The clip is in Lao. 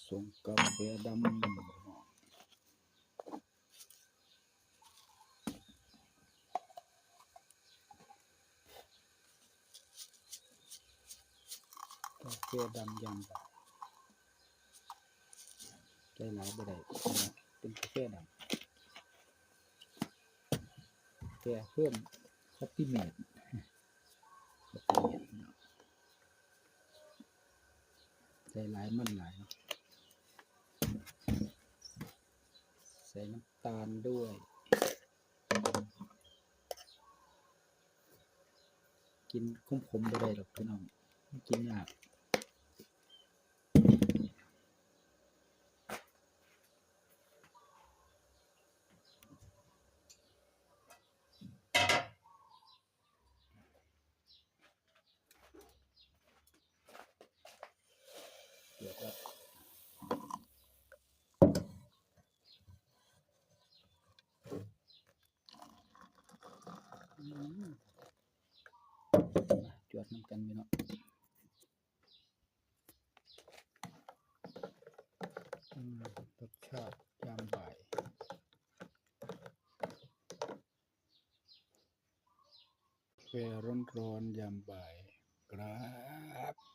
ຊົງກາແຟດຳ ກາແຟດຳ ຢາມບ່າຍ ໃສ່ຫຼາຍບໍ່ໄດ້ ເປັນກາແຟດຳ ແຕ່ເພີ່ມຄອບປີ້ເມດ ຄອບປີ້ເມດ ໃສ່ຫຼາຍມັນຫຼາຍ ໃສ່ນ້ຳຕານດ້ວຍ ກິນຂົມໆບໍ່ໄດ້ດອກພີ່ນ້ອງ ກິນຍາກ. ອືມ ມາ ຈວດນຳກັນພີ່ນ້ອງ ອືມ ລົດຊາດຍາມບ່າຍ ກາແຟຮ້ອນໆ ຍາມບ່າຍ ກາບ